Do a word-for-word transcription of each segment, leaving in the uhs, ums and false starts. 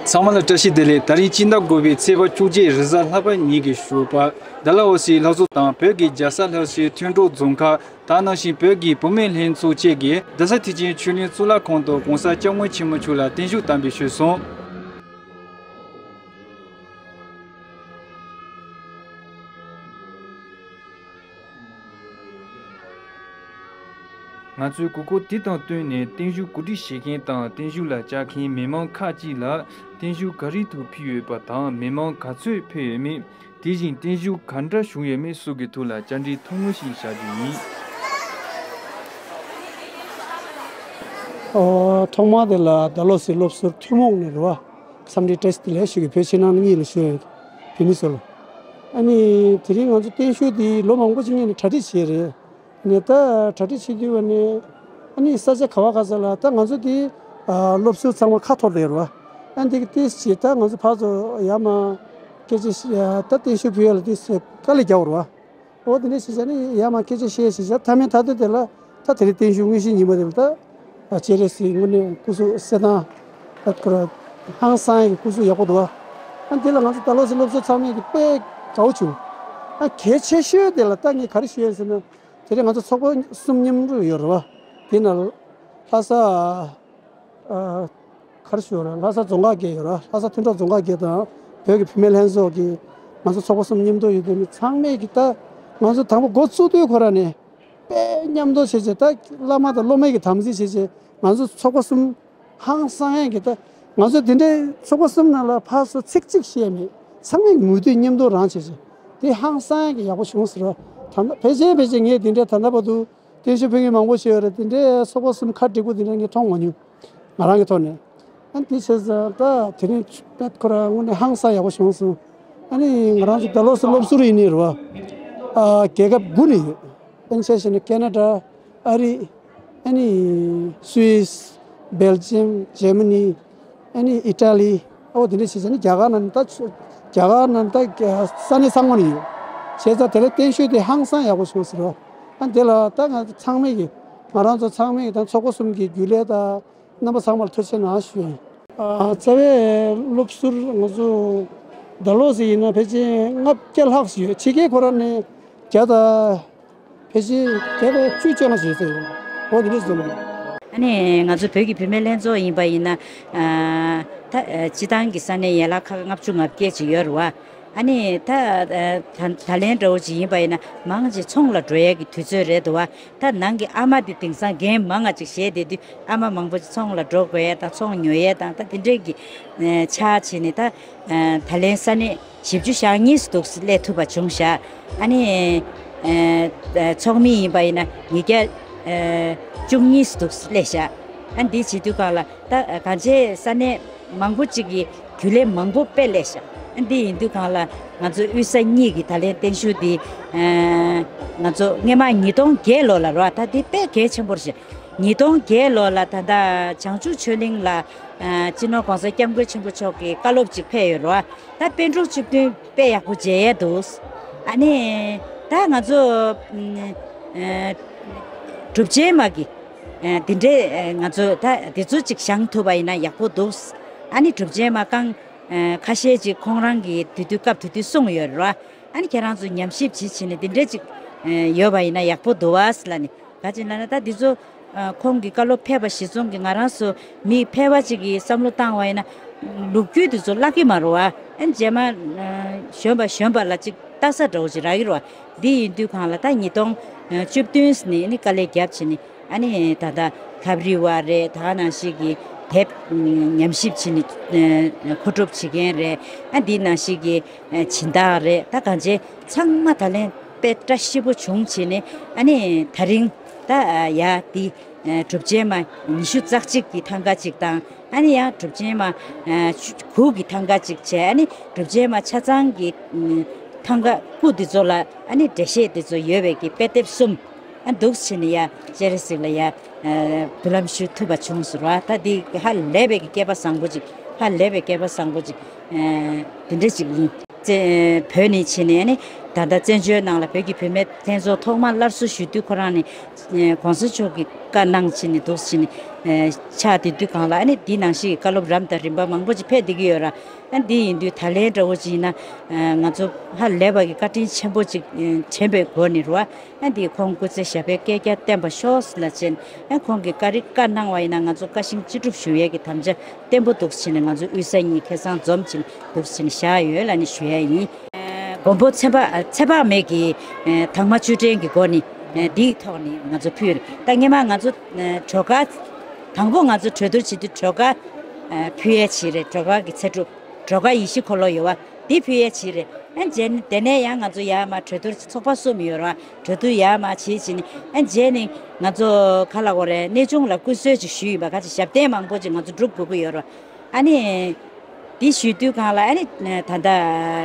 ཚང་མ་ལ་བཀྲ་ཤིས་བདེ་ལེགས། ད་རིང་སྤྱི་ཟླ་དགུ་པའི་ཚེས་པ་བཅུ་གཅིག་རེས་གཟའ་ལྷག་པ་ཉིན་གྱི་ཞོགས་པ། ཌལ་ཧོ་སི་ལྷ་གཟུགས་དང་བོད་ཀྱི་རྒྱལ་ས་ལྷ་སའི་མཐུན་གྲོགས་རྫོང་ཁག་དེ་ནང་བཞིན་བོད་ཀྱི་བུད་མེད་ལྷན་ཚོགས་བཅས་ཀྱིས་རྡ་ས་མཐིལ་ཕྱིན་ཆོས་གླིང་གཙུག་ལག་ཁང་དུ་༸གོང་ས་༸སྐྱབས་མགོན་ཆེན་པོ་མཆོག་ལ་བརྟན་བཞུགས་བསྟར་འབུལ་ཞུས་སོང་། ང་ཚོས་དགོས་མཁོ་དེ་དང་བསྟུན་ནས་བརྟན་བཞུགས་གོ་སྒྲིག་བྱེད་མཁན་དང་བརྟན་བཞུགས་ལ་བཅར་མཁན་མི་མང་ཁག་ཅིག་ལ་བརྟན་བཞུགས་ག་རེ་ཐོག་ཕུལ་ཡོད་པ་དང་མི་མང་ག་ཚོད་ཕེབས་ཡོད་མེད། དེ་བཞིན་བརྟན་བཞུགས་ག་འདྲ་བྱུང་ཡོད་མེད་སོགས་ཀྱི་ཐོག་ལ་བཅར་འདྲི་ཐུང་ངུ་ཞིག་བྱ་རྒྱུ་ཡིན། ཨོ། ཐོག་མར་དེ་ལ་ཌལ་ཧོ་སི་སློབ་ཟུར་ཐུན་མོང་ནས་རེད་བ། འཚམས་འདྲི་བཀྲ་ཤིས་བདེ་ལེགས་ཞུ་གི། བོད་ཕྱི་ནང་གཉིས་ལ་ཞུ་ཡོད། བོད་མི་ཚོ་ལ། ཨ་ནི་དེ་རིང་ང་ཚོ་བརྟན་བཞུགས་འདི་ལོ་མང་པོ་ཅིག་སྔོན་ནས་གྲ་སྒྲིག་བྱས་རེད། ནས་ད་གྲ་སྒྲིག་བྱེད་དུས་བ་ནས་ཨ་ནི་ས་ཆ་ག་བ་ག་ས་ལ་ད་ང་ཚོ་འདི་ཨ་སློབ་ཟུར་ཚང་མ་ཁ་འཐོར་བསྡད་ཡོད་རེད་བ། ཨ་འདི་གི་ཏིས་བྱེད་ད་ང་ཚོ་ཕར་ཚུར་ཡར་མར་སྐད་ཆ་བཤད་ད་བརྟན་བཞུགས་ཕུལ་ཡ་ལ་ཏིས་དཀའ་ལས་རྒྱག་དགོས་རེད་བ། འོ་དེ་འདྲ་བྱས་བྱས་ནས་ཡར་མར་སྐད་ཆ་བཤད་བྱས་བྱས་མཐའ་མའི་མཐའ་སྡོད་དེ་ལ་ད་དེ་རིང་བརྟན་བཞུགས་དངོས་གཞིའི་ཉིན་མོ་དེ་ལ་ད་སྤྱན་རས་གཟིགས་དངོས་གནས་སྐུ་གཟུགས་གསལ་ཐང་ད་ཁོ་ར་ཧང་སང་ཡག་གི་སྐུ་གཟུགས་ཡག་པོ་འདུག་བ། ཨ་དེ་ལ་ང་ཚོ་ཌལ་ཧོ་སི་སློབ་ཟུར་ཚང་མས་ཀྱི་དཔེ་དགའ་བོ་བྱུང་། ཨ་གལ་ཆེ་ཤོས་དེ་ལ་ད་ངས་ག་རེ་ཞུ་ཡ་ཟེར་ན། དེ་རིང་ང་ཚོ་ཚོགས་པ་གསུམ་མཉམ་རུབ་ཡོད་རེད་བ། དེ་ན་ལྷ་ས། ཨ་ག་རེ་ཞུ་ར། ལྷ་ས་རྫོང་ཁག་བརྒྱད་ཡོད་ར། ལྷ་ས་མཐུན་གྲོགས་རྫོང་ཁག་བརྒྱད་དང་བོད་ཀྱི་བུད་མེད་ལྷན་ཚོགས་ཀྱི་ང་ཚོ་ཚོགས་པ་གསུམ་མཉམ་དུ་ཡོད་དུས་ནི་ཚང་མས་ཀྱི་ད་ང་ཚོ་དང་པོ་འགོ་བཙུགས་དུས་ཁོ་ར་ནས་དཔེ་མཉམ་དུ་བྱས་བྱས་ད་བླ་མ་དང་སློབ་མའི་གི་དམ་ཚིག་བྱས་བྱས་ང་ཚོ་ཚོགས་པ་གསུམ་ཧང་སང་ཡས་ཀྱི་ད་ང་ཚོ་དེ་འདྲའི་ཚོགས་པ་གསུམ་ནང་ལ་ཕར་ཚུར་ཚིག་གཅིག་བཤད་མེད། ཚང་མས་མོས་མཐུན་མཉམ་དུ་རང་བྱས་བྱས་དེ་ཧང་སང་ཡས་ཀྱི་ཡག་པོ་བྱུང་ཟེར་བ། ད་ཕལ་ཆེར་ཕལ་ཆེར་ངས་དེ་འདྲའི་ད་ལྟ་བར་དུ། བརྟན་བཞུགས་ཕུལ་མཁན་མང་པོ་ཞིག་ཡོད་རེད། དེ་འདྲའི་ཚོགས་པ་གསུམ་ཁ་འགྲིག་པོ་དེ་འདྲ་ངས་མཐོང་མ་མྱོང་། ང་རང་གི་ཐོག་ནས། ཨ་དེ་བྱས་ཙང་ད་དེ་རིང་ཆུ་པད་ཁོ་རང་དངོས་གནས་ཧང་སང་ཡག་པོ་བྱུང་སོང་། ཨ་ནི་ང་རང་ཚོ་ཌལ་ཧོ་སི་སློབ་ཟུར་ཡིན་ནི་རེད་བ། ཨ་རྒྱལ་ཁབ་དགུ་ནས་ཡོད། ཨ་ནི་ཆ་བཞག་ན་ཁེ་ན་ཌ། ཨ་རི། ཨ་ནི་སུད་སི། སྦེལ་ཇམ། འཇར་མ་ནི། ཨ་ནི་ཨི་ཊ་ལི། ཨོ་དེ་འདྲ་བྱས་ཙང་ནི་རྒྱ་གར་ནང་ད་ཆུ་རྒྱ་གར་ནང་ད་ས་གནས་ཚང་མ་ནས་ཡོད། བྱས་ཙང་དེ་ལ་བརྟན་བཞུགས་དེ་ཧང་སང་ཡག་པོ་བྱུང་ཟེར་རོ། ཨ་འདི་ལ་ད་ང་ཚོ་ཚང་མས་ཀྱི་ང་རང་ཚོ་ཚང་མས་ཀྱི་ད་ཚོགས་པ་གསུམ་གྱི་རྒྱུན་ལས་དང་རྣམ་པ་ཚང་མར་ཐུགས་རྗེ་གནང་ཞུ་ཡིན། ཨ་རྩ་བའི་སློབ་ཟུར་ང་ཚོ་ཌལ་ཧོ་སི་ཡིན་ན་ཕལ་ཆེར་ལྔ་བརྒྱ་ལྷག་ཙམ་ཡོད། ཕྱི་རྒྱལ་ཁོ་རང་ནས་བརྒྱ་དང་ཕལ་ཆེར་བརྒྱ་དང་བཅུ་བཅོ་ལྔ་ཞིག་ཡོད་ཟེར། འོ་དེ་འདྲ་ཟེར་ལ། ཨ་ནི་ང་ཚོ་བོད་ཀྱི་བུད་མེད་ལྷན་ཚོགས་ཡིན་པ་ཡིན་ན། ཨ་ད་ཨ་སྤྱི་བཏང་གི་ས་གནས་ཡན་ལག་ཁག་ལྔ་བཅུ་ང་བརྒྱད་ཅིག་ཡོད་རེད་བ། ཨ་ནི་ད་ཨ་ད་ད་ལན་འདྲ་བོ་ཅིག་ཡིན་པ་ཡིན་ན་མང་ཆེ་ཚོང་ལ་འགྲོ་ཡས་ཀྱི་དུས་ཚོད་རེད་འདུག་བ། ད་ནང་གི་ཨ་མ་དེ་དེང་སང་རྒན་མང་ང་ཅིག་བྱས་བསྡད་དུས་ཨ་མ་མང་པོ་ཅིག་ཚོང་ལ་འགྲོ་དགོས་ཡས་དང་ཚོང་ཉོ་ཡས་དང་ད་དེ་འདྲས་ཀྱི་ཨ་ཆ་བྱས་ནས་ད་ཨ་ད་ལན་ས་གནས། བཞི་བཅུ་ཞེ་གཉིས་སུ་འདུག་སླེབས་ཐུབ་པ་བྱུང་ཤག་ཨ་ནི་ཨ་ཨ་ཚོགས་མི་ཡིན་པ་ཡིན་ན་ཉིས་བརྒྱ་ཨ་བཅུ་གཉིས་སུ་འདུག་སླེབས་ཤག་ཨ་འདི་བྱེད་དུས་སྒང་ལ་ད་གང་ཅི་ས་གནས་མང་པོ་ཅིག་གི་རྒྱུན་ལས་མང་པོ་དཔེ་སླེབས་ཤག་ཨ་འདི་ཡིན་དུས་སྒང་ལ་ང་ཚོ་དབུས་ས་གཉིས་ཀྱི་ད་ལན་བརྟན་བཞུགས་འདི་ཨ་ང་ཚོ་སྔས་མ་ཉིས་སྟོང་བརྒྱད་ལོ་ལ་རེད་བ། ད་འདི་དཔེ་གལ་ཆེན་པོ་རེད་ཤག་ཉིས་སྟོང་བརྒྱད་ལོ་ལ་ད་ལྟ་བྱང་ཆུབ་ཆོས་གླིང་ལ་ཨ་སྤྱི་ནོར་༸གོང་ས་༸སྐྱབས་མགོན་ཆེན་པོ་མཆོག་གི་བཀའ་སློབ་ཅིག་ཕེབས་ཡོད་རེད་བ། ད་པཎ་གྲུབ་བཅུ་བདུན་དཔེ་ཡག་པོ་མཇལ་ཡས་འདུག་ཨ་ནི་ད་ང་ཚོ་ཨ་གྲུབ་ཆེན་མ་གི་ཨ་འདི་འདྲའི་ཨ་ང་ཚོ་ད་འདི་ཚོ་ཅིག་བཞེངས་ཐུབ་པ་ཡིན་ན་ཡག་པོ་འདུག་ཨ་ནི་གྲུབ་ཆེན་མ་རྐང་ཨ་ཁ་ཤས་ཅིག་ཁོང་རང་གི་དུས་དུས་སྐབས་དུས་དུས་གསུངས་ཡོད་རེད་བ། ཨ་ནི་ཁྱེད་རང་ཚོ་ཉམས་ཞིབ་བྱེད་བྱེད་ནས་འདི་འདྲས་ཅིག་ཨ་ཡོད་པ་ཡིན་ན་ཡག་པོ་འདུག་བ་ཟེར་ལབ་ནས། ག་ཅི་ལབ་ན་ད་འདི་ཚོ་ཨ་ཁོང་གི་བཀའ་སློབ་ཕེབས་པ་གཞིར་བཟུང་གིས་ང་རང་ཚོ་མི་ཕལ་པ་ཅིག་གིས་བསམ་བློ་བཏང་བ་ཡིན་ན་ལོ་རྒྱུས་འདི་ཚོ་བརླག་གི་མ་རེད་བ། ཨ་ནི་རྗེས་མ་ཨ་གཞོན་པ་གཞོན་པ་ལ་ཅིག་ལྟ་ས་འདྲ་བོ་ཅིག་རག་གི་རེད་བ། འདི་ཡིན་དུས་སྒང་ལ་ད་ཉིས་སྟོང་བཅུ་བདུན་ནས་ནི་དཀའ་ལས་བརྒྱབ་བྱས་ནས་ཨ་ནི་ད་ལྟ་ཁབ་རི་བ་རེད། ད་ག་ནང་བཞིན་གྱི་དེབ་ཉམས་ཞིབ་བྱས་ནས་མཁོ་སྒྲུབ་བྱེད་མཁན་རེད། ཨ་འདི་ནང་བཞིན་གྱི་སྦྱིན་བདག་རེད། ད་གང་ཅི་ཚང་མ་ད་ལན་དཔེ་བཀྲ་ཤིས་པོ་བྱུང་བྱས་ནས་ཨ་ནི་ད་རིང་ད་ཡ་འདི་གྲུབ་ཆེན་མ་ཉི་ཤུ་རྩ་གཅིག་གི་ཐང་ག་གཅིག་དང་ཨ་ནི་ཡང་གྲུབ་ཆེན་མ་དགུ་གི་ཐང་ག་གཅིག་བྱས། ཨ་ནི་གྲུབ་ཆེན་མ་ཆ་ཚང་གི་ཐང་ག་སྐུ་འདི་ཚོ་ལ་ཨ་ནི་འགྲེལ་བཤད་འདི་ཚོ་ཡོད་པའི་གི་དཔེ་དེབ་གསུམ། ཨ་འདུག་བྱས་ནས་ཡ་སྤྱན་རས་གཟིགས་ལ་ཡ་ཨ་འབུལ་ལམ་ཞུ་ཐུབ་པ་བྱུང་ཟེར་བ། ད་འདི་ཧ་ལས་པའི་གི་སྐལ་པ་བཟང་པོ་ཅིག་ཧ་ལས་པའི་སྐལ་པ་བཟང་པོ་ཅིག་ཨ་འདི་འདྲ་ཅིག་ཡིན། བཙན་བོད་ནས་བྱས་ནས་ཨ་ནི་ ད་ལྟ་བཙན་བྱོལ་ནང་ལ་བོད་ཀྱི་བུད་མེད་ལྷན་ཚོགས་ཐོག་མར་སླར་གསོ་ཞུ་དུས་ཁོ་རང་ནས་ཨེ་གོང་ས་མཆོག་གིས་བཀའ་གནང་བྱས་ནས་འདུག་བྱས་ནས་ཨེ་ཕྱག་དེ་དུས་སྒང་ལ་ཨ་ནི་འདི་ནང་བཞིན་གྱི་བཀའ་སློབ་རབ་དང་རིམ་པ་མང་པོ་ཅིག་ཕེབས་བསྡད་ཀྱི་ཡོད་ར། ཨ་འདི་ཡིན་དུས་ད་ལན་འདྲ་བོ་ཅིག་ཡིན་ན་ཨེ་ང་ཚོ་ཧ་ལས་པ་གི་བཀའ་དྲིན་ཆེན་པོ་ཅིག་ཨེ་དྲན་པའི་སྒོ་ནས་རེད་བ། ཨ་འདི་ཁོང་སྐུ་ཚེ་ཞབས་པད་བསྐལ་བརྒྱར་བརྟན་པར་ཤོག་ལབ་བྱས་ནས་ཨ་ཁོང་གིས་བཀའ་རི་བཀའ་གནང་བ་ཡིན་ན་ང་ཚོ་བཀའ་བཞིན་ཅི་སྒྲུབ་ཞུ་ཡས་ཀྱི་དམ་བཅའ་བརྟན་པོ་འདུག་བྱས་ནས་ང་ཚོ་དབུས་ས་གཉིས་ཁ་སང་འཛོམས་བྱས་ནས་འདུག་བྱས་ནས་བཞག་ཡོད་ལབ་ནས་ཞུ་ཡ་ཡིན། མགོན་པོ་ཚེ་དཔག་ཚེ་དཔག་མེད་ཀྱི་དྭངས་མ་བཅུད་ལྡན་གྱི་སྒོ་ནས་འདིའི་ཐོག་ནས་ང་ཚོ་ཕུལ་རེད། ད་སྔོན་མ་ང་ཚོ་གྲོ་ག་དང་པོ་ང་ཚོ་གྲོས་བསྡུར་བྱེད་དུས་གྲོ་ག་ཕུལ་ཡས་བྱས་རེད། གྲོ་ག་གི་ཚེ་སྒྲུབ། གྲོ་ག་ཡེ་ཤེས་འཁོར་ལོ་ཡོད་བ་འདི་ཕུལ་ཡས་བྱས་རེད། ཨ་རྗེས་ནས་དེ་ནས་ཡང་ང་ཚོ་ཡར་མར་གྲོས་བསྡུར་ཚོགས་པ་གསུམ་ཡོད་རེད་བ། གྲོས་བསྡུར་ཡར་མར་བྱེད་བྱས་ནས་ཨ་རྗེས་ནས་ང་ཚོ་ག་ལབ་དགོས་རེད། གནས་ཆུང་ལ་སྐུ་གསོལ་ཅིག་ཞུས་ཡིན་པ། ཁ་ཅིག་ཞབས་བརྟན་མང་པོ་ཅིག་ང་ཚོ་སྒྲུབ་དགོས་ཀྱི་ཡོད་རེད་བ། ཨ་ནི། འདི་ཞུས་དུས་སྒང་ལ་ཨ་ནི་ད་ལྟ་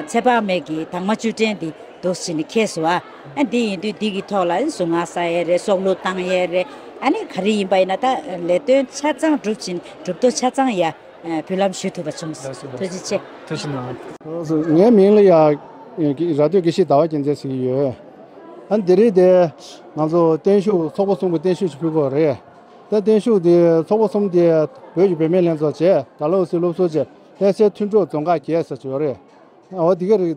ཚེ་དཔག་མེད་ཀྱི་དྭངས་མ་བཅུད་ལྡན་འདི་འདུག་བྱས་ནས་ཁེལ་སོང་བ། ཨ་འདི་ཡིན་དུས་འདི་གི་ཐོག་ལ་ཨ་ནི་གཟུངས་སྔགས་བསག་ཡས་རེད། སྲོག་བླུ་བཏང་ཡས་རེད། ཨ་ནི་ག་རེ་ཡིན་པ་ཡིན་ན་ད་ལས་དོན་ཆ་ཚང་སྒྲུབ་བྱས་ནས་གྲུབ་ཐོབ་ཆ་ཚང་ཡ་འབུལ་ལམ་ཞུ་ཐུབ་པ་བྱུང་སོང་། ཐུགས་རྗེ་ཆེ། ཐུགས་རྗེ་གནང་། ངའི་མིང་ལ་ཡ་ར་ཏོ་དགེ་བཤེས་ཟླ་བ་རྒྱལ་མཚན་ཟེར་གྱི་ཡོད། ཨ་འདི་རིང་དེ་ང་ཚོ་བརྟན་བཞུགས་ཚོགས་པ་གསུམ་གྱི་བརྟན་བཞུགས་ཅིག་ཕུལ་དགོས་རེད། ད་བརྟན་བཞུགས་དེ་ཚོགས་པ་གསུམ་དེ་བོད་ཀྱི་བུད་མེད་ལྷན་ཚོགས་བྱས། ཌལ་ཧོ་སི་སློབ་ཟུར་བྱས། ལྷ་སའི་མཐུན་གྲོགས་རྫོང་ཁག་བརྒྱད་ཟེར་གྱི་ཡོད་རེད། འོ་དེ་ག་རེད།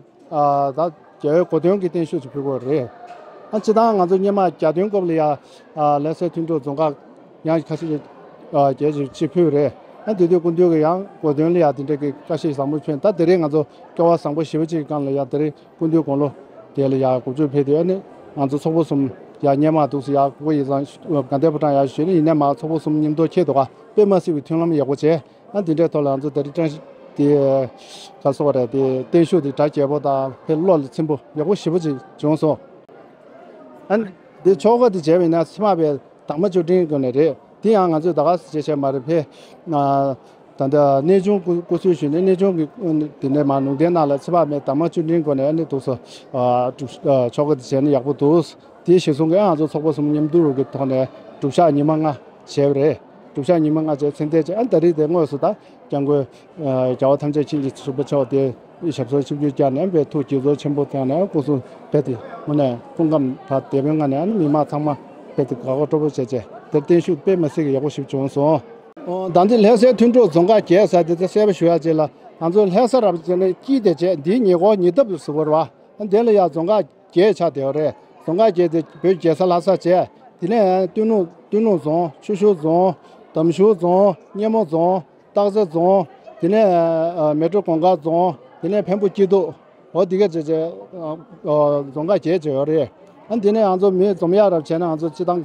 ད་རྒྱལ་བའི་གོ་སྟོན་གྱི་བརྟན་བཞུགས་ཅིག་ཕུལ་དགོས་རེད། ཨ་སྤྱིར་བཏང་ང་ཚོ་སྔོན་མ་གྱ་སྟོན་སྐབས་ལ་ཡ་ལྷ་སའི་མཐུན་གྲོགས་རྫོང་ཁག་ཡང་ཁ་ཤས་བརྒྱད་ཅིག་ཅིག་ཕུལ་རེད། ཨ་དེ་དུས་སྐུ་མདུན་གྱི་ཡང་གོ་སྟོན་ལ་ཡ་དེ་འདྲ་གི་བཀྲ་ཤིས་བཟང་པོ་ཕུལ། ད་དེ་རིང་ང་ཚོ་སྐལ་བ་བཟང་པོ་ཞེ་པོ་ཅིག་གི་སྒང་ལ་ཡ་དེ་རིང་སྐུ་མདུན་དགུང་ལོ་དེ་ལ་ཡ་དགུ་བཅུ་ཕེབས་དུས་ཨ་ནི་ང་ཚོ་ཚོགས་པ་གསུམ་ཡ་སྔོན་མ་འདུག་སེ་ཡ་སྐུ་ཡི་ཚང་དགའ་ལྡན་ཕོ་བྲང་ཡར་བཞུགས་ནས་ཡིན་ནའི་མ་ཚོགས་པ་གསུམ་མཉམ་དུ་ཁེལ་འདུག་ག་དཔེ་མ་སྲིད་པའི་མཐུན་ལམ་ཡག་པོ་བྱས། ཨ་འདི་འདྲའི་ཐོག་ལ་ང་ཚོ་དེ་རིང་བཀྲ་ཤིས་དེ་ག་སོགས་རེད། དེ་བརྟན་བཞུགས་དེ་གྲ་རྒྱས་པོ་དང་ཕེ་བློ་ལ་ཚིམ་པོ་ཡག་པོ་ཞེ་པོ་ཅིག་བྱུང་སོང་། ཨ་འདི་ཆོ་ག་དེ་བྱས་པ་ཡིན་ན་ཕྱི་མ་པའི་དྭངས་མ་བཅུད་ལྡན་སྒོ་ནས་རེད། དེ་ཡང་ང་ཚོས་ད་ག་སེ་བྱས་བྱས་མ་རེད་ཕེ། ད་ལྟ་གནས་ཆུང་སྐུ་སྐུ་གསོལ་ཞུས་ནས་གནས་ཆུང་གི་དེ་ནས་མ་ལུང་བསྟན་ནང་ལ་ཕྱི་མ་པའི་དྭངས་མ་བཅུད་ལྡན་སྒོ་ནས་ཨ་ནི་འདུག་སོ། ཆོ་ག་དེ་བྱས་ན་ཡག་པོ་འདུག་དེའི་གཞི་བཟུང་གིས་ང་ཚོ་ཚོགས་པ་གསུམ་མཉམ་དུ་རུ་གི་ཐོག་ནས་སྒྲུབ་ཞག་ཉི་མ་ལྔ་བྱས་པ་རེད། སྒྲུབ་ཞག་ཉི་མ་ལྔ་བྱས་ཚེ་འདས་བྱས། ཨ་ད་རེས་དེ་དངོས་སུ་ད་སྐྱབས་མགོན་རྒྱལ་བ་ཐམས་ཅད་མཁྱེན་ཅིང་གཟིགས་པ་མཆོག་དེ་ཞབས་སོར་ཆིབས་བསྒྱུར་བསྐྱངས་ནས་པའི་ཐུགས་དགྱེས་ཚོར་ཆེན་པོ་བསྐྱངས་ནས་སྐུ་གསུང་ཐུགས་དེ་དངོས་གནས་སྐུ་ཁམས་བདེ་པོའི་ངང་ནས་ཨ་ནི་མི་མང་ཚང་མ་དཔེ་དེ་དགའ་དགའ་སྤྲོ་པོ་བྱས་བྱས་དེར་བརྟན་བཞུགས་དཔེ་མི་སྲིད་ཀྱི་ཡག་པོ་ཞིག་བྱུང་སོང་། ད་འདི་ལྷ་སའི་མཐུན་གྲོགས་རྫོང་ཁག་བརྒྱད་ཟེར་དེ་ཚོ་གསལ་པོ་ཞུ་ཡག་ཅིག་ལ། ང་ཚོ་ལྷ་ས་རབ་བྱས་ནས་དཀྱིལ་དེ་བྱས་འདིའི་ཉེ་འཁོར་ཉེ་འདབས་སུ་བོར་བ། དེ་ལ་ཡང་རྫོང་ཁག་བརྒྱད་ཆགས་བསྡད་ཡོད་རེད། རྫོང་ཁག་བརྒྱད་དེ་བོད་རྒྱལ་ས་ལྷ་ས་བྱས། དེ་ནས་སྟོད་ལུང་སྟོད་ལུང་རྫོང་། ཆུ་ཤུར་རྫོང་། འདམ་ཤུར་རྫོང་། སྙེ་མོ་རྫོང་། སྟག་རྩེ་རྫོང་། དེ་ནས་མལ་གྲོ་གུང་དཀར་རྫོང་། དེ་ནས་འཕན་པོ་སྐྱིད་སྡུག་འོ་དེ་ག་བྱས་བྱས་རྫོང་ཁག་བརྒྱད་བྱས་ཡོད་རེད། ཨ་དེ་ནས་ང་ཚོ་མི་འཛོམས་ཡག་རབ་བྱས་ན་ང་ཚོ་སྤྱི་བཏང་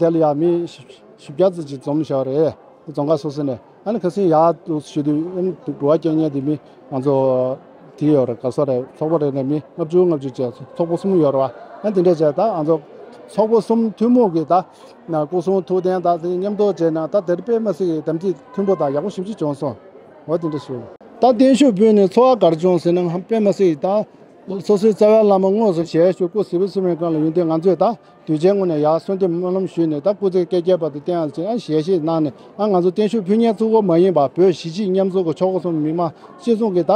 དེ་ལ་ཡང་མི་བཞི་བརྒྱ་ཙམ་ཅིག་འཛོམས་བཞག་རེད། རྫོང་ཁག་སོ་སོ་ནས། ཨ་ནི་ཁ་སང་ཡར་དུ་ཞུ་དུས་ཨ་ནི་འགྲོ་བ་རྐྱང་རྐྱང་དེ་མི་ང་ཚོ་དེ་ཡོད་རེད། ག་ས་རེད། ཚོགས་པ་རེ་ནས་མི་ལྔ་བཅུ་ལྔ་བཅུ་བྱས་ཚོགས་པ་གསུམ་ཡོད་རེད་བ། ཨ་དེ་འདྲ་བྱས་ད་ང་ཚོ་ཚོགས་པ་གསུམ་ཐུན་མོང་གི་ད་ན་སྐུ་གསུང་ཐུགས་རྟེན་དང་དེ་མཉམ་དུ་བྱས་ན་ད་དེར་དཔེ་མི་སྲིད་ཀྱི་དམ་ཚིག་མཐུན་པོ་དང་ཡག་པོ་ཞེ་པོ་ཅིག་བྱུང་སོང་། འོ་དེ་འདྲ་ཞུ། ད་བརྟན་བཞུགས་ཕུལ་ནས་ཚོར་བ་ག་རེ་བྱུང་ཟེར་ན་དཔེ་མི་སྲིད་ད་སོ་སོའི་རྩ་བའི་བླ་མ་དངོས་སུ་ཞལ་བཞུགས་སྐུ་གཟིགས་པ་ཟེར་བའི་སྒང་ལ་ཡོང་དུས་ང་ཚོས་ད། དུས་ཆེན་སྔོན་ནས་ཡར་གསོལ་འདེབས་སྨོན་ལམ་ཞུས་ནས་ད་སྐུ་ཚེ་བསྐལ་བརྒྱའི་བར་དུ་བརྟན་ཡག་ཅིག་ཨ་ཞལ་བཞེས་གནང་ནས། ཨ་ང་ཚོ་བརྟན་བཞུགས་ཕུལ་མཁན་གཙོ་བོ་མ་ཡིན་པ་བོད་གཞིས་བྱེས་མཉམ་འཛོམས་ཀྱི་ཆོལ་ཁ་གསུམ་མི་མང་སྤྱི་མཚུངས་ཀྱི་ད་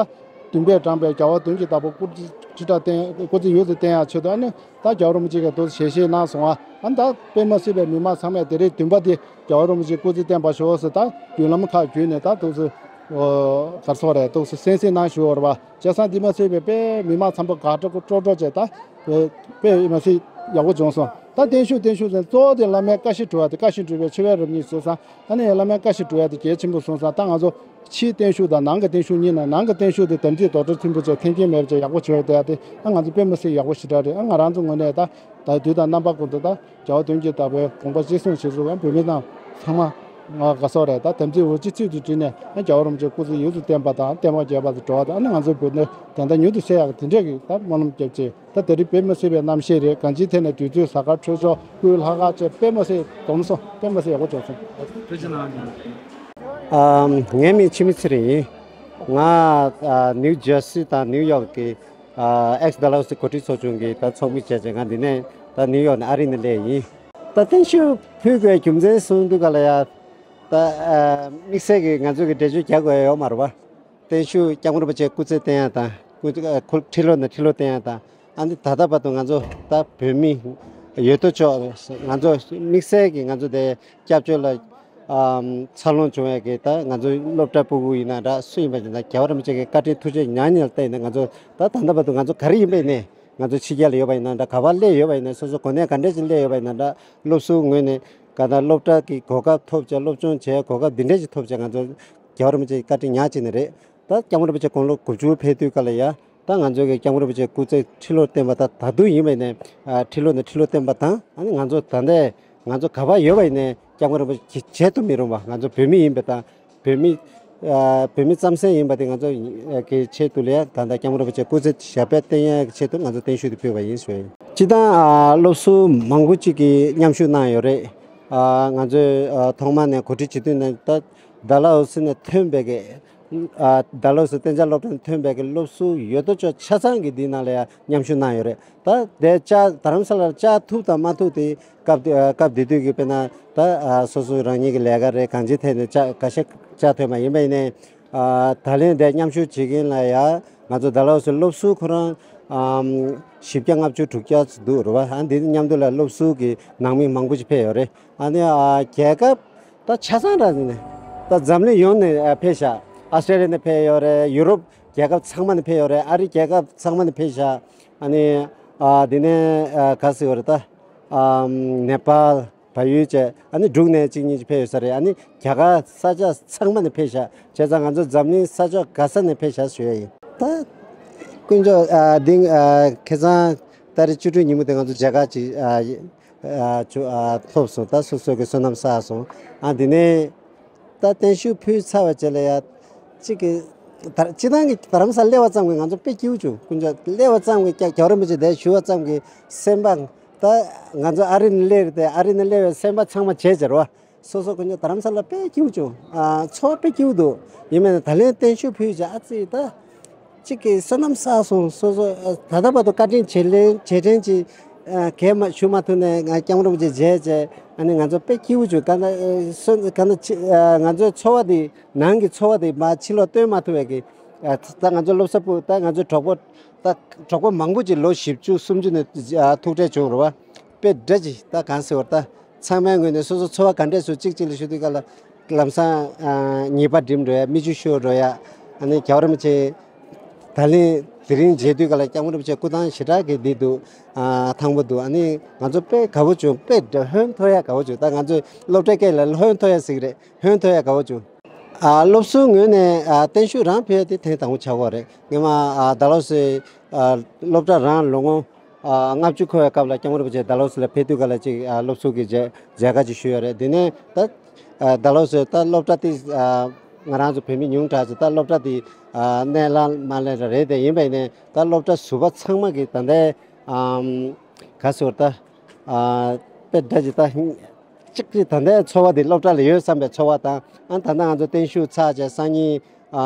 འདུན་པས་དྲངས་པའི་རྒྱལ་བ་དོན་གྱི་བདག་པོ་སྐུ་ཚེ་ཁྲི་ཕྲག་བརྟན། སྐུ་ཚེ་ཡུན་དུ་བརྟན་ཡག་ཆེད་དུ་ཨ་ནི་ད་རྒྱལ་བ་རིན་པོ་ཆེ་གིས་འདུག་ཞལ་བཞེས་གནང་སོང་བ། ཨ་ད་དཔེ་མ་སྲིད་པའི་མི་མང་ཚང་མས་དེ་རིང་འདུན་པ་དེ་རྒྱལ་བ་རིན་པོ་ཆེ་སྐུ་ཚེ་བརྟན་པར་ཤོག་ཟེར་ད་མདུན་ལམ་ཁག་བརྒྱུད་ནས་ད་འདུག་སེ་གར་སོགས་རེད། འདུག་སེ་གསན་གཟིགས་གནང་ཞུ་བར་བ། བྱས་ཙང་འདི་མ་ཟད་པའི་དཔེ་མི་མང་ཚང་པོ་དགའ་སྤྲོ་སྤྲོ་སྤྲོ་བྱས་ད། དཔེ་དཔེ་མ་ཟད་ཡག་པོ་བྱུང་སོང་། ད་བརྟན་བཞུགས་བརྟན་བཞུགས་ཟེར་གཙོ་བོ་དེ་བླ་མའི་བཀའ་བཞིན་སྒྲུབ་པ་དེ། བཀའ་བཞིན་སྒྲུབ་པའི་ཆོས་པའི་རབ་གཉིས་བྱས་ཙང་ཨ་ནི་བླ་མའི་བཀའ་བཞིན་སྒྲུབ་ཡག་དེ་གལ་ཆེན་པོ་སོང་ཙང་ད་ང་ཚོ་ཕྱིའི་བརྟན་བཞུགས་དང་ནང་གི་བརྟན་བཞུགས་གཉིས་ནང་ནང་གི་བརྟན་བཞུགས་དེ་དམ་ཚིག་རྡོག་རྩ་ཆེན་པོ་བྱས་འཐེན་འཁྱེར་མེད་པ་བྱས་ཡག་པོ་བྱས་ཡོད་དེ། ཡག་དེ་ཨ་ང་ཚོ་དཔེ་མ་ཟད་ཡག་པོ་ཞེ་དྲག་རེད། ཨ་ང་རང་ཚོ་ངོས་ནས་ད་ད་དུས་དང་རྣམ་པ་ཀུན་ཏུ་ད། རྒྱལ་བ་དོན་གྱི་བདག་པོའི་དགོངས་པ་གཅེས་སྲུང་བྱེད་ཚུལ་ཡང་བོད་མི་རྣམས་ཚང་མ་ང་དགའ་སོགས་རེད། ད་དམ་ཚིག་འོ་ཅི་ཚིག་ཏུ་བྲིས་ནས་ཨ་རྒྱལ་བ་རིན་པོ་ཆེ་སྐུ་ཚེ་ཡུན་དུ་བརྟན་པ་དང་བརྟན་པ་རྒྱས་པ་དུ་འགྲོ་བ་དང་ཨ་ནི་ང་ཚོའི་བོད་ནི་བདེན་མཐའ་མྱུར་དུ་གསལ་ཡག་དེ་འདྲས་ཀྱི་ད་སྨོན་ལམ་རྒྱབ་ཅིག་ད་དེ་རིང་དཔེ་མི་སྲིད་པའི་གནམ་གཤིས་རེད། གང་ཅིའི་ཐད་ནས་དུས་ཚོད་གཟའ་སྐར་འཕྲོད་སྦྱོར་སྐུའི་ལྷག་དཀར་བཅས་དཔེ་མི་སྲིད་སྡོམ་སོང་། དཔེ་མི་སྲིད་ཡག་པོ་བྱུང་སོང་། ཨ་ངའི་མིང་འཆི་མེད་ཚེ་རིང་ཡིན། ང་ཨ་ནིའུ་ཇར་སི་དང་ནིའུ་ཡོག་གི་ཨ་ཨེགས་ཌལ་ཧོ་སི་གོ་སྒྲིག་ཚོགས་ཆུང་གི་ད་ཚོགས་མི་བྱས་བྱས་ང་འདི་ནས་ད་ནིའུ་ཡོག་ནས་ཨ་རི་ནས་སླེབས་ཡིན། ད་བརྟན་བཞུགས་ཕུལ་དགོས་རྒྱུ་མཚན་གསུང་དུས་ག་ལ་ཡ། ད་ཨ་དམིགས་བསལ་གྱི་ང་ཚོ་གི་འགྲེལ་བརྗོད་རྒྱག་དགོས་ཡ་ཡོད་མ་རེད་པ། བརྟན་བཞུགས་སྐྱབས་མགོན་རིན་པོ་ཆེ་སྐུ་ཚེ་བརྟན་ཡ་དང་སྐུ་ཨ་ཁུ་ཁྲི་ལོ་ནས་ཁྲི་ལོ་བརྟན་ཡ་དང་ ཨ་ནི་ད་ལྟ་བར་དུ་ང་ཚོ་ད་བོད་མི་ཡོད་དོ་ཅོག་ང་ཚོ་དམིགས་བསལ་གྱི་ང་ཚོ་དེ་སྐྱབས་བཅོལ་ལ་ཨམ་འཚར་ལོངས་བྱུང་བའི་གི་ད་ང་ཚོ་སློབ་གྲྭ་སྤུ་གུ་ཡིན་ན་འདྲ་སུ་ཡིན་པ་ཡིན་ན་རྒྱལ་བ་རིན་པོ་ཆེ་གི་བཀའ་དྲིན་ཐུགས་རྗེ་མྱ་ངན་ལ་བརྟེན་ནས་ང་ཚོ་ད་ད་ལྟ་བར་དུ་ང་ཚོ་ག་རེ་ཡིན་པ་ཡིན་ནའི་ང་ཚོ་ཕྱི་རྒྱལ་ལ་ཡོད་པ་ཡིན་ན་འདྲ་ག་པར་སླེབས་ཡོད་པ་ཡིན་ན་སོ་སོ་གོ་གནས་ག་འདྲ་ཞིག་སླེབས་ཡོད་པ་ཡིན་ན་འདྲ་སློབ་ཟུར་ངོས་ནས་ག་ད་སློབ་གྲྭ་གི་གོ་སྐབས་ཐོབ་བྱས་སློབ་སྦྱོང་བྱས་གོ་སྐབས་འདི་འདྲ་ཞིག་ཐོབ་བྱས་ང་ཚོ་རྒྱལ་བ་རིན་པོ་ཆེ་གི་བཀའ་དྲིན་ཉག་གཅིག་ནས་རེད། ད་སྐྱབས་མགོན་རིན་པོ་ཆེ་དགུང་ལོ་དགུ་བཅུ་ཕེབས་དུས་སྐབས་ལ་ཡ། ད་ང་ཚོ་གི་སྐྱབས་མགོན་རིན་པོ་ཆེ་སྐུ་ཚེ་ཁྲི་ལོར་བརྟན་པ་དང་ད་དུང་ཡིན་པ་ཡིན་ནའི་ཨ་ཁྲི་ལོ་ནས་ཁྲི་ལོར་བརྟན་པ་དང་ཨ་ནི་ང་ཚོ་ད་ལྟའི་ང་ཚོ་ག་པར་ཡོད་པ་ཡིན་ནའི་སྐྱབས་མགོན་རིན་པོ་ཆེ་བརྗེད་དུ་མི་རུང་བ་ང་ཚོ་བོད་མི་ཡིན་པ་དང་བོད་མི་ཨ་བོད་མི་རྩམ་ཟན་ཡིན་པ་དེ་ང་ཚོ་གི་ཆེད་དུ་ལ་ད་ལྟ་སྐྱབས་མགོན་རིན་པོ་ཆེ་སྐུ་ཚེ་ཞབས་པད་བརྟན་ཡག་གི་ཆེད་དུ་ང་ཚོ་བརྟན་བཞུགས་དེ་ཕུལ་བ་ཡིན་ཞུ་ཡ་ཡིན། སྤྱིར་བཏང་ཨ་སློབ་ཟུར་མང་པོ་ཅིག་གིས་མཉམ་ཞུགས་གནང་ཡོད་རེད། ཨ་ང་ཚོས་ཨ་ཐོག་མ་ནས་གོ་སྒྲིག་བྱེད་དུས་ནས་ད་ཌལ་ཧོ་སི་ནས་ཐོན་པའི་གི་ཨ་ཌལ་ཧོ་སི་གཏན་འཇགས་སློབ་གྲྭ་ནས་ཐོན་པའི་གི་སློབ་ཟུར་ཡོད་དོ་ཅོག་ཆ་ཚང་གིས་འདི་ནང་ལ་ཡང་མཉམ་ཞུགས་གནང་ཡོད་རེད། ད་དེ་བཅར་རྡ་རམ་ས་ལར་བཅར་ཐུབ་དང་མ་ཐུབ་དེ་སྐབས་དེ་ཨ་སྐབས་དེ་དུས་ཀྱི་དཔེར་ན་ད་ཨ་སོ་སོ་རང་ཉིད་ཀྱི་ལས་ཀ་རེད་གང་ཅིའི་ཐད་ནས་བཅར་ཁ་ཤས་བཅར་ཐུབ་མ་ཡིན་པ་ཡིན་ནའི་ཨ་ད་ལན་དེ་མཉམ་ཞུགས་བྱེད་མཁན་ལ་ཡང་ང་ཚོ་ཌལ་ཧོ་སི་སློབ་ཟུར་ཁོ་རང་ཨམ་བཞི་བརྒྱ་ལྔ་བཅུ་དྲུག་བརྒྱ་ཙམ་འདུག་རེད་བ། ཨ་འདི་མཉམ་དུ་ལ་སློབ་ཟུར་གྱི་ནང་མི་མང་པོ་ཞིག་ཕེབས་ཡོད་རེད། ཨ་ནི་ཨ་རྒྱལ་ཁབ་ད་ཆ་ཚང་ར་ནས་ད་འཛམ་གླིང་ཡོངས་ནས་ཨ་ཕེབས་ཤག་ཨ་སི་ཏྲེ་ལི་ཡ་ནས་ཕེབས་ཡོད་རེད། ཡུ་རོབ་རྒྱལ་ཁབ་ཚང་མ་ནས་ཕེབས་ཡོད་རེད། ཨ་རི་རྒྱལ་ཁབ་ཚང་མ་ནས་ཕེབས་ཤག་ཨ་ནི་ཨ་འདི་ནས་ཨ་ག་ཟེར་བ་རེད་ད་ཨམ་ནེ་པཱལ། བལ་ཡུལ་བཅས་ཨ་ནི་འབྲུག་ནས་གཅིག་གཉིས་ཅིག་ཕེབས་ཡོད་ས་རེད། ཨ་ནི་རྒྱ་གར་ས་ཆ་ཚང་མ་ནས་ཕེབས་ཤག་བྱས་ཙང་ང་ཚོ་འཛམ་གླིང་ས་ཕྱོགས་ག་ས་ནས་ཕེབས་ཤག་ཞུ་ཡ་ཡིན། ད་དཀོན་མཆོག་ཨ་འདི་ཨ་ཁ་སང་ཏ་རིག་བཅུ་དྲུག་ཉིན་མོ་དེ་ང་ཚོ་མཇལ་ཁ་ཅིག་ཨ་ཨ་ཅུ་ཨ་ཐོབ་སོང་། ད་སོ་སོ་གི་བསོད་ནམས་བསགས་སོང་། ཨ་འདི་ནས་ད་བརྟན་བཞུགས་ཕུལ་ཚར་བ་བྱས་ལ་ཡ་གཅིག་གི་ད་སྤྱི་བཏང་གི་རྡ་རམ་ས་ལ་སླེབས་པ་ཙམ་གྱིས་ང་ཚོ་དཔེ་སྐྱིད་པོ་བྱུང་། དཀོན་མཆོག་སླེབས་པ་ཙམ་གྱིས་རྒྱ་རྒྱལ་བ་རིན་པོ་ཆེ་དེ་བཞུགས་པ་ཙམ་གྱིས་སེམས་པ། ད་ང་ཚོ་ཨ་རི་ནས་སླེབས་རེད་དེ་ཨ་རི་ནས་སླེབས་པའི་སེམས་པ་ཚང་མ་བརྗེད་ཟེར་བ། སོ་སོ་དཀོན་མཆོག་རྡ་རམ་ས་ལ་དཔེ་སྐྱིད་པོ་བྱུང་། ཨ་ཚོར་བ་དཔེ་སྐྱིད་པོ་འདུག་ཡིན་མིན་ད་ལན་བརྟན་བཞུགས་ཕུལ་བྱས་ཨ་ཙི་ད་གཅིག་གིས་བསོད་ནམས་བསགས་སོང་། སོ་སོ་ཨ་ད་ལྟ་བར་དུ་བཀའ་དྲིན་བྱེད་ལེན་བྱེད་དྲན་གྱི་ཨ་གས་མ་ཞུ་མ་ཐུབ་ནས་ང་སྐྱབས་མགོན་རིན་པོ་ཆེ་མཇལ་བྱས་ཨ་ནི་ང་ཚོ་དཔེ་སྐྱིད་པོ་བྱུང་། ག་ན་ཨ་སོ་ག་ན་ཕྱི་ཨ་ང་ཚོའི་ཚོར་བ་དེ་ནང་གི་ཚོར་བ་དེ་མ་ཕྱི་ལོགས་སྟོན་མ་ཐུབ་པའི་གི་ཨ་ད་ང་ཚོ་སློབ་གསོ་པུ་ད་ང་ཚོའི་གྲོགས་པོ་ད་གྲོགས་པོ་མང་པོ་ཅིག་ལོ་བཞི་བཅུ་སུམ་ཅུ་ནས་ཨ་ཐུག་འཕྲད་བྱུང་རེད་བ། དཔེ་འདྲ་ཅིག་ད་གང་ཟེར་བ་ད་ཚང་མའི་ངོས་ནས་སོ་སོ་ཚོར་བ་ག་འདྲས་སུ་གཅིག་གཅིག་ལ་ཞུ་དུས་ག་ལ་ལམ་སང་ཨ་ཉེས་པ་འགྲིམ་འགྲོ་ཡ་མིག་ཆུ་ཤོར་འགྲོ་ཡ། ཨ་ནི་རྒྱལ་བ་རིན་པོ་ཆེ་ད་ལན་དེ་རིང་མཇལ་དུས་ག་ལ་སྐྱབས་མགོན་རིན་པོ་ཆེ་སྐུ་ཐང་ཞེ་དྲག་གི་བདེ་འདུག་ཨ་ཐང་པོ་འདུག་ཨ་ནི་ང་ཚོ་དཔེ་དགའ་བོ་བྱུང་། དཔེ་འདྲ་ཧོན་ཐོར་ཡ་དགའ་བོ་བྱུང་། ད་ང་ཚོ་སློབ་གྲྭའི་སྐད་ལ་ཧོན་ཐོར་ཡ་ཟེར་གི་རེད། ཧོན་ཐོར་ཡ་དགའ་བོ་བྱུང་། ཨ་སློབ་ཟུར་ངོས་ནས་ཨ་བརྟན་བཞུགས་རང་ཕུལ་ཡ་དེ་ཐེངས་དང་པོ་ཆགས་ཀྱི་ཡོད་རེད། སྔོན་མ་ཨ་ཌལ་ཧོ་སི་ཨ་སློབ་གྲྭ་རང་ལོ་ངོ་ཨ་ལྔ་བཅུ་འཁོར་བའི་སྐབས་ལ་སྐྱབས་མགོན་རིན་པོ་ཆེ་ཌལ་ཧོ་སི་ལ་ཕེབས་དུས་ག་ལ་ཅིག་ཨ་སློབ་ཟུར་གྱི་མཇལ་མཇལ་ཁ་ཅིག་ཞུས་ཡོད་རེད། དེ་ནས་ད་ཨ་ཌལ་ཧོ་སི་ད་སློབ་གྲྭ་དེ་ཨ་ང་རང་ཚོ་བོད་མི་ཉུང་དྲགས་ཚོ་ད་སློབ་གྲྭ་དེ་ཨ་གནས་ལ་མ་གནས་ར་རེད་དེ་ཡིན་པ་ཡིན་ནའི་ད་སློབ་གྲྭ་ཟུར་པ་ཚང་མ་གི་ད་ལྟའི་ཨམ་ག་ཟེར་ད་ཨ་དཔེ་འདྲ་ཅིག་ད་གཅིག་གིས་ད་ལྟའི་ཚོར་བ་དེ་སློབ་གྲྭ་ལ་ཡོད་བསམ་པའི་ཚོར་བ་དང་ཨ་ད་ལྟ་ང་ཚོ་བརྟན་བཞུགས་ཚར་བྱས་སང་ཉིན་ཨ་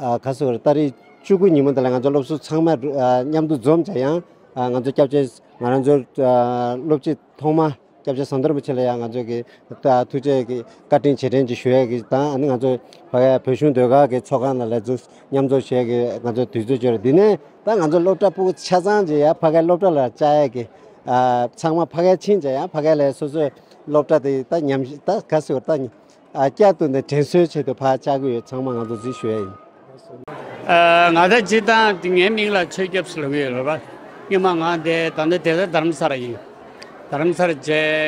ཨ་ག་ཟེར་ཏ་རིག་བཅུ་དགུ་ཉིན་མོ་དེ་ལ་ང་ཚོ་སློབ་ཟུར་ཚང་མ་ཨ་མཉམ་དུ་འཛོམས་བྱས་ཡང་ཨ་ང་ཚོ་སྐྱབས་རྗེ་ང་རང་ཚོའི་ཨ་སློབ་སྤྱི་ཐོག་མ་སྐྱབས་རྗེ་ཟམ་གདོང་རིན་པོ་ཆེ་ལ་ཡང་ང་ཚོ་གི་ད་ཐུགས་རྗེ་གི་བཀའ་དྲིན་རྗེས་དྲན་ཅིག་ཞུ་ཡས་ཀྱི་དང་ཨ་ནི་ང་ཚོ་ཕ་གིའི་བོད་གཞུང་ཟློས་གར་གྱི་ཚོགས་ཁང་ནང་ལ་འཛུལ་མཉམ་འཛོམས་བྱས་ཀྱི་ང་ཚོ་དུས་ཚོད་བཅོལ་རེད། འདི་ནས་ད་ང་ཚོ་སློབ་གྲྭ་ཕྲུ་གུ་ཆ་ཚང་ཅིག་ཡང་ཕ་གིའི་སློབ་གྲྭ་ལ་བཅར་ཡས་ཀྱི་ཨ་ཚང་མ་ཕ་གིར་ཕྱིན་བྱས་ཡང་ཕ་གི་ལ་སོ་སོའི་སློབ་གྲྭ་དེ་ད་ཉམས་ཞིབ་ད་ག་ཟེར་བ་ད་ཨ་བསྐྱར་དུ་ནས་དྲན་གསོའི་ཆེད་དུ་ཕར་བཅར་གྱི་ཡོད། ཚང་མ་ང་ཚོ་གཟིགས་ཞུ་ཡས་ཡིན། ཨ་ང་ད་སྤྱིར་བཏང་ངའི་མིང་ལ་ཆོས་སྐྱབས་ཟེར་གྱི་ཡོད་རེད་པ། སྔོན་མ་ང་དེ་ད་ལྟ་དེ་ད་རྡ་རམ་ས་ལ་ཡིན། རྡ་རམ་ས་ལ་བྱས་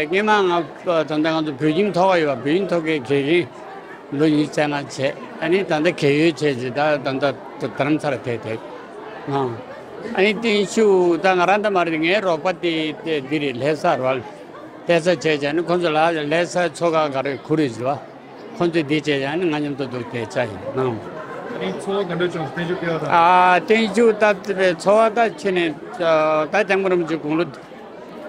སྔོན་མ་ང་ད་ལྟ་ང་ཚོ་བོད་ཁྱིམ་ཐོག་ཁ་ཡོད་པ། བོད་ཁྱིམ་ཐོག་ཁའི་དགེ་རྒན་ལོ་ཉི་ཤུ་རྩ་ལྔ་བྱས། ཨ་ནི་ད་ལྟ་རྒས་ཡོལ་བྱས་རྗེས་ད་ད་ལྟ་རྡ་རམ་ས་ལ་བསྡད་བསྡད། ཨ་ནི་བརྟན་བཞུགས་ད་ང་རང་ད་མ་རེད། ངའི་རོགས་པ་དེ་དེ་འདི་རེད། ལྷ་ས་རོལ་ལྷ་ས་བྱས་བྱས་ནི་ཁོང་ཚོ་ལ་ལྷ་སའི་མཚོ་ཁ་ག་རེ་གུ་རེ་ཟེར་བ། ཁོང་ཚོས་འདི་བྱས་བྱས་ནི་ང་མཉམ་དུ་འདུག་དེ་ཆ་ཡིན་ནམ། ཨ་ནི་ཚོར་བ་ག་འདྲ་བྱུང་། བརྟན་བཞུགས་ཕེབས་པ་དང་། ཨ་བརྟན་བཞུགས་ད་དེ་བས་ཚོར་བ་ད་ཁྱོན་ནས་ད་སྐྱབས་མགོན་རིན་པོ་ཆེ་དགུང་ལོ་ད་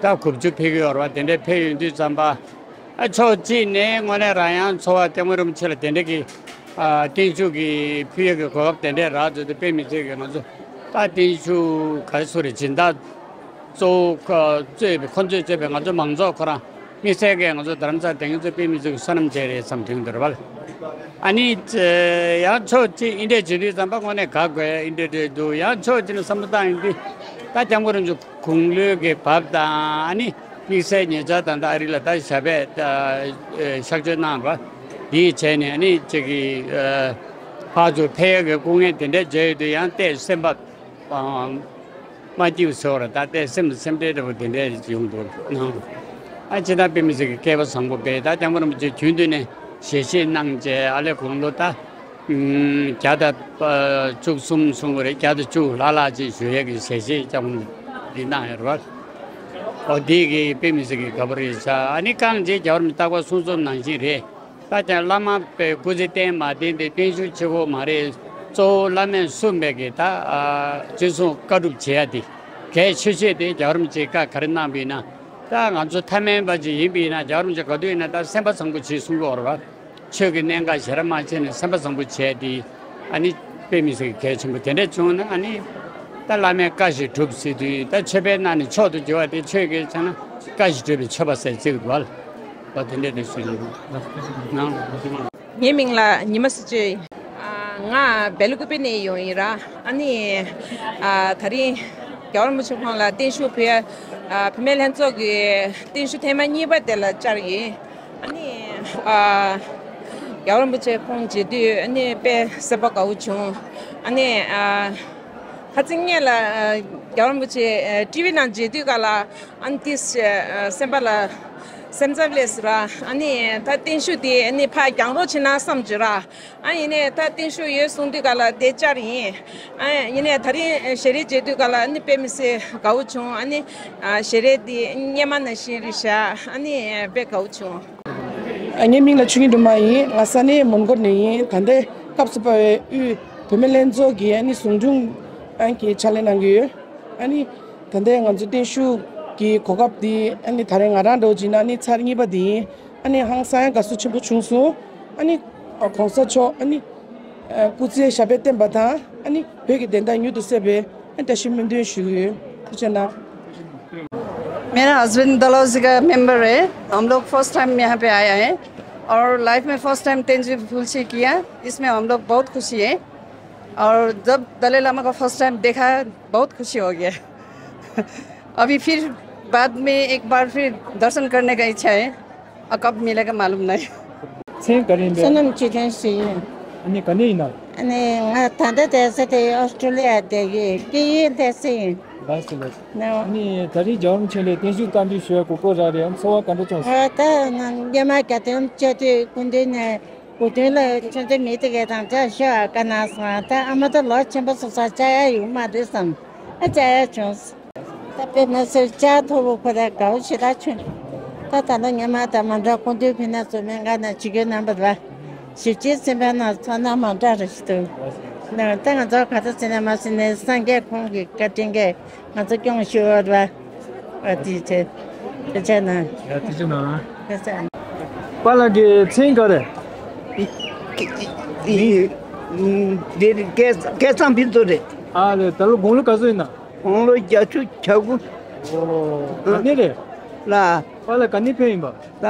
དགུ་བཅུ་ཕེབས་ཀྱི་ཡོད་རེད་བ། དེ་འདྲའི་ཕེབས་ཡོང་དུས་ཙམ་པ། ཨ་ཕྱོགས་གཅིག་ནས་དངོས་གནས་རང་ཡང་ཚོར་བ་སྐྱབས་མགོན་རིན་པོ་ཆེ་ལ་དེ་འདྲ་གི་ཨ་བརྟན་བཞུགས་ཀྱི་ཕུལ་ཡས་ཀྱི་གོ་སྐབས་དེ་འདྲས་རག་ཚོད་དུ་དཔེ་མི་སྲིད་ཀྱི་ང་ཚོ་ད་བརྟན་བཞུགས་ག་རེ་ཟེར་རེད། སྦྱིན་བདག་གཙོ་བོ་ཁོ་གཙོས་པའི་ཁོ་ཚོས་གཙོས་པའི་ང་ཚོ་མང་ཚོགས་ཁོ་རང་དམིགས་བསལ་གྱི་ང་ཚོ་རྡ་རམ་ས་ལ་བསྡད་མཁན་ཚོ་དཔེ་མི་སྲིད་ཀྱི་བསོད་ནམས་བྱས་རེད་བསམ་དྲན་གྱི་འདུག་རེད་པ། ཨ་ནི་ཡང་ཕྱོགས་གཅིག་འདི་འདྲས་བྱེད་དུས་ཙམ་པ་དངོས་གནས་དགའ་དགོས་ཡ་འདི་འདྲས་འདུག་ཡང་ཕྱོགས་གཅིག་ནས་བསམ་བློ་བཏང་ཡོང་དུས། ད་སྐྱབས་མགོན་རིན་པོ་ཆེ་དགུང་ལོའི་གི་བབ་དང་ཨ་ནི་དམིགས་བསལ་ཉེ་ཆར་དང་ད་ཨ་རི་ལ་ད་ཞབས་པད་ད་གཤགས་བཅོས་གནང་བ་འདིའི་བྱས་ནས་ཨ་ནི་ཅིག་གི་ཕར་ཚུར་ཕེབས་ཡག་གི་སྐུ་ངལ་དེ་འདྲ་བྱས་ཡོད་དུས་ཡང་ཏོག་ཙམ་སེམས་པ་མ་སྐྱིད་ཟེར་བ་རེད། ད་ལྟའི་སེམས་སེམས་ཁྲལ་འདྲ་པོ་དེ་འདྲ་ཡོང་འདུག་ནང་། ཨ་ཅེ་ད་དཔེ་མི་སྲིད་ཀྱི་སྐལ་བ་བཟང་པོ་པས་ད་སྐྱབས་མགོན་རིན་པོ་ཆེ་རྒྱུན་དུ་ནས་ཞལ་བཞེས་གནང་བྱས་ཨ་ལས་དགུང་ལོ་ད་བརྒྱ་དང་བཅུ་གསུམ་སོང་བ་རེད། བརྒྱ་དང་བཅུ་ལྷག་ལྷག་ཅིག་བཞུགས་ཡས་ཀྱི་ཞལ་བཞེས་སྐྱབས་མགོན་འདི་གནང་ཡོད་རེད་བ། ཨོ་འདི་གི་དཔེ་མི་སྲིད་ཀྱི་དགའ་པོ་རེད་ཤག་ཨ་ནི་རྐང་རྗེས་རྒྱལ་བ་རིན་པོ་ཆེ་རྟག་པར་གསུང་རྩོམ་ནང་བཞིན་རེད། ད་ཀྱང་བླ་མ་པའི་སྐུ་ཚེ་བརྟན་མ་བརྟན་དེ་བརྟན་བཞུགས་བྱེད་དགོས་མ་རེད། གཙོ་བོ་བླ་མས་གསུངས་པའི་གི་ད་ཨ་བཙན་བཟུང་བཀའ་སྒྲུབ་བྱེད་ཡ་དེ་གལ་ཆེ་ཤོས་དེ་རྒྱལ་བ་རིན་པོ་ཆེས་བཀའ་ག་རེ་གནང་པ་ཡིན་ན། ད་ང་ཚོ་ཐ་མལ་པ་ཅིག་ཡིན་པ་ཡིན་ན་རྒྱལ་བ་རིན་པོ་ཆེ་ག་དུས་ཡིན་ན་ད་སེམས་པ་བཟང་པོ་བྱེད་གསུང་གི་ཡོད་རེད་བ། ཆོས་ཀྱི་གནད་འགག་ཞེ་དྲག་མ་བྱས་ནས་སེམས་པ་བཟང་པོ་བྱས་ཏེ་ཨ་ནི་དཔེ་མི་སྲིད་ཀྱི་གལ་ཆེན་པོ་དེ་འདྲ་བྱུང་ན་ཨ་ནི་ད་བླ་མའི་བཀའ་ཞིག་སྒྲུབ་ཟེར་དུས་ད་མཆོད་པའི་ནང་ནས་མཆོག་ཏུ་གྱུར་པ་དེ་ཆོས་ཀྱི་ཆ་ན་བཀའ་ཞིག་སྒྲུབ་པའི་མཆོད་པ་ཟེར་ཅིག་འདུག་བ། འོ་དེ་འདྲ་དེ་ཞུ་ཡིན་ནང་། ངའི་མིང་ལ་ཉི་མ་སུ་ཅི། ང་སྦེལ་ཀུ་པེ་ནས་ཡོང་ཡིན་ར། ཨ་ནི་ཨ་ད་རིང་རྒྱལ་བ་རིན་པོ་ཆེ་ཁོང་ལ་བརྟན་བཞུགས་ཕུལ་ཡ། ཨ་བུད་མེད་ལྷན་ཚོགས་ཀྱི་བརྟན་བཞུགས་ཐེངས་མ་གཉིས་པ་དེ་ལ་བཅར་ཡིན། ཨ་ནི་ཨ་རྒྱལ་བ་རིན་པོ་ཆེ་ཁོང་མཇལ་དུས་ཨ་ནི་དཔེ་སེམས་པ་དགའ་བོ་བྱུང་། ཨ་ནི་ཨ་ཁ་སང་ངེད་ལ་ཨ་རྒྱལ་བ་རིན་པོ་ཆེ་ཨ་ཊི་ཝི་ནང་མཇལ་དུས་ག་ལ་ཨ་ནི་ཏིས་ཨ་སེམས་པ་ལ་སེམས་འཚབ་སླེབས་སོང་ར། ཨ་ནི་ད་བརྟན་བཞུགས་དེ་ཨ་ནི་ཕར་རྒྱག་རོགས་བྱེད་ན་བསམ་བྱུང་ར། ཨ་ཡིན་ནའི་ད་བརྟན་བཞུགས་ཡོད་གསུང་དུས་ག་ལ་དེ་བཅར་ཡིན། ཨ་ཡིན་ནའི་ད་རིང་ཞལ་རས་མཇལ་དུས་ག་ལ་ཨ་ནི་དཔེ་མི་སྲིད་དགའ་བོ་བྱུང་། ཨ་ནི་ཞལ་རས་འདི་སྔོན་མ་ནང་བཞིན་རེད་ཤག་ཨ་ནི་དཔེ་དགའ་བོ་བྱུང་། ཨ་ངའི་མིང་ལ་ཆོས་སྐྱིད་སྒྲོལ་མ་ཡིན། ང་ས་གནས་མོན་གྷོ་ནས་ཡིན། ད་ལྟའི་སྐབས་སུ་བབས་པའི་དབུས་བུད་མེད་ལྷན་ཚོགས་ཀྱི་ཨ་ནི་ཟུང་དྲུང་ཨ་གི་ཕྱག་ལས་གནང་གི་ཡོད། ཨ་ནི་ད་ལྟའི་ང་ཚོ་བརྟན་བཞུགས་ཀྱི་གོ་སྐབས་འདི་ཨ་ནི་ད་རེས་ང་རང་འདྲ་བོ་བྱས་ན་ཨ་ནི་ཚར་གཉིས་པ་འདི་ཡིན། ཨ་ནི་ཧང་སང་ཡང་དགའ་བསུ་ཆེན་པོ་བྱུང་སོང་། ཨ་ནི་ཨ་གོང་ས་མཆོག་ཨ་ནི་ཨ་སྐུ་ཚེ་ཞབས་པད་བརྟན་པ་དང་ཨ་ནི་བོད་ཀྱི་བདེན་མཐའ་མྱུར་དུ་གསལ་བའི་ཨ་བཀྲ་ཤིས་སྨོན་འདུན་ཞུ་གི་ཡོད། ཐུགས་རྗེ་གནང་། मेरा हस्बैंड डलहौजी का मेंबर है। हम लोग फर्स्ट टाइम यहाँ पे आया है और लाइफ में फर्स्ट टाइम तेंजू फुलसी किया, इसमें हम लोग बहुत खुशी है। और जब दलाई लामा को फर्स्ट टाइम देखा, बहुत खुशी हो गया। अभी फिर बाद में एक बार फिर दर्शन करने का इच्छा है, और कब मिलेगा मालूम नहीं। མཚན་ག་རེ་ཡིན་པས། བསོད་ནམས་ཆོས་ལྡན་ཞིག་ཡིན། ཨ་ནི་ག་ནས་ཡིན་ན། ཨ་ནི་ང་ད་ལྟ་བསྡད་ས་དེ་ཨོ་སི་ཀྲོ་ལི་ཡ་བསྡད་ཀྱི་སྐད་ཡིག་ལྷ་ས་ཡིན། ལགས་སོ་ལགས་སོ། ནོ། ཨ་ནི་ད་རེས་རྒྱལ་བ་རིན་པོ་ཆེ་ལ་བརྟན་བཞུགས་བཀའ་འདྲི་ཞུ་བའི་གོ་སྐབས་རག་རེད། ཚོར་བ་ག་འདྲ་བྱུང་སོང་། ཨ་ད་ང་སྔོན་མ་རྒྱ་སྟོན་བཅར་དུས་སྐུ་མདུན་ནས་སྐུ་མདུན་ལ་ཆོས་མཛད་མི་དེ་གས་དང་བཅར་ཤོག་བཀའ་གནང་སོང་། ད་ཨ་མ་ད་ལོ་ཆེན་པོ་སོང་ཙང་བཅར་ཡ་ཡོད་མ་རེད་བསམ། ཨ་བཅར་ཡ་བྱུང་། ད་དཔེ་མ་སྲིད་བཅར་ཐུབ་པ་ཁོ་ཐག་དགའ་བོ་ཞེ་དྲག་བྱུང་། ད་ད་ལོ་སྔོན་མ་དང་མ་འདྲ་སྐུ་མདུན་ཕེབས་ན་ཚོ་སྨན་ཁང་ནང་ཇི་དགོས་རྣམ་པ་ལ་ཞིབ་དཔྱད་ཚན་པ་ནང་ཚོ་ན་མ་འདྲ་རེ་ཞིག་འདུག་ནང་ད་ང་ཚོ་ག་ཚོད་ཟེར་ན་མ་ཟེར་ནས་སངས་རྒྱས་ཁོང་གི་བཀའ་དྲིན་གྱིས་ང་ཚོ་སྐྱོང་ཞུ་བ་ར། ཨ་དེ་ཚེ་དེ་ཚེ་ན། ཡ་དེ་ཚེ་ན། དེ་ཚེ་ན། པཱ་ལགས་ཀྱི་མཚན་ག་རེ། འདི་སྐལ་བཟང་ཕུན་ཚོགས་རེད། ཨ་རེད། ད་ལོ་དགུང་ལོ་ག་ཚོད་ཡིན་ན། དགུང་ལོ་བརྒྱད་ཅུ་གྱ་དགུ། ཨོ། ག་ནས་རེད། ལ། པཱ་ལགས་ག་ནས་ཕེབས་ཡིན་པ། ད་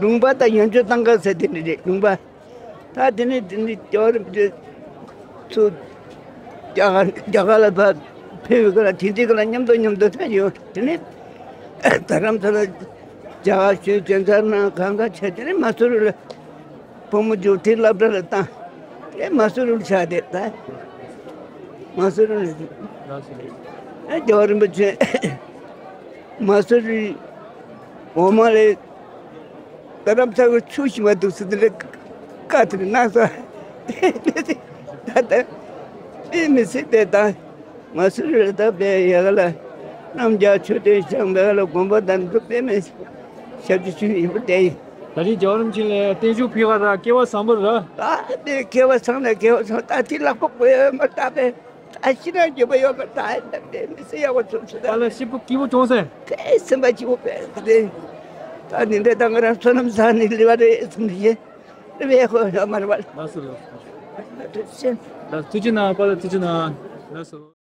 ལུང་པ་དང་ཡང་ཆོས་ཏང་ཁ་ཟེར་དེ་འདྲ་རེད་ལུང་པ། ད་དེ་ནས་དེ་ནས་རྒྱ་གར་དེ་ཚོ་རྒྱ་གར་རྒྱ་གར་ལ་ཕ་ཕེབས་པའི་སྐབས་ལ་དེ་འདྲའི་སྐབས་ལ་མཉམ་དུ་མཉམ་དུ་ཐག་ཡོད། དེ་ནས་རྡ་རམ་ས་ལ་རྒྱ་གར་ཆོས་སྤྱན་ཚར་ན་གང་ག་བྱས། དེ་ནས་མ་སུ་རི་ལ་བུ་མོ་ཇོ་ཐིར་སློབ་གྲྭ་ལ་བཏང་། དེ་མ་སུ་རི་ལ་ཆགས་བསྡད། ད་མ་སུ་རི་ལ་རྒྱལ་བ་རིན་པོ་ཆེ། མ་སུ་རི་འོ་མ་ལས་རྡ་རམ་ས་གི་ཆུ་ཞིམ་པ་འདུག་ཟེར་དེ་ལས་བཀའ་དེ་གནང་སོང་། ད་ལྟ་དཔེ་མི་སྲིད་དེ་དང་མ་སུ་རི་ལ་ད་དཔེ་ཡ་ག་ལ་རྣམ་རྒྱལ་ཆོས་སྡེ་ཤང་བེ་ག་ལ་དགོན་པ་དང་འདུག་དཔེ་མི་ཞབས་ཀྱི་ཆུ་ཡིན་པ་དེ་ཡིན། ད་རེས་རྒྱལ་བ་རིན་པོ་ཆེ་ལ་བརྟན་བཞུགས་ཕུལ་བ་ར་སྐལ་བ་བཟང་པོ་ར། ད་དེ་སྐལ་བ་བཟང་ལ་སྐལ་བ་བཟང་། ད་དེ་ལག་པ་གོ་ཡ་མ་ད་དཔེ། ད་ཤི་ན་འགྱོད་པ་ཡོད་པ་ད་ཨེ་ད་དཔེ་མི་སྲིད་ཡག་པོ་བྱུང་སོང་། ད་ལ་ཤི་པོ་སྐྱིད་པོ་བྱུང་སེ། དཔེ་སེམས་པ་སྐྱིད་པོ་དཔེ་དེ། ད་ནི་འདྲེ་ད་ང་རང་བསོད་ནམས་བསགས་ནས་ལི་བ་རེད་ཟེར་ནས་ཡེ་རེ་བའི་ཧོ་ཡོད་མ་རེད་བ། ལགས་སོ་ལགས་སོ། ཐུགས་རྗེ་གནང་། པཱ་ལགས་ཐུགས་རྗེ་གནང་། ལགས་སོ།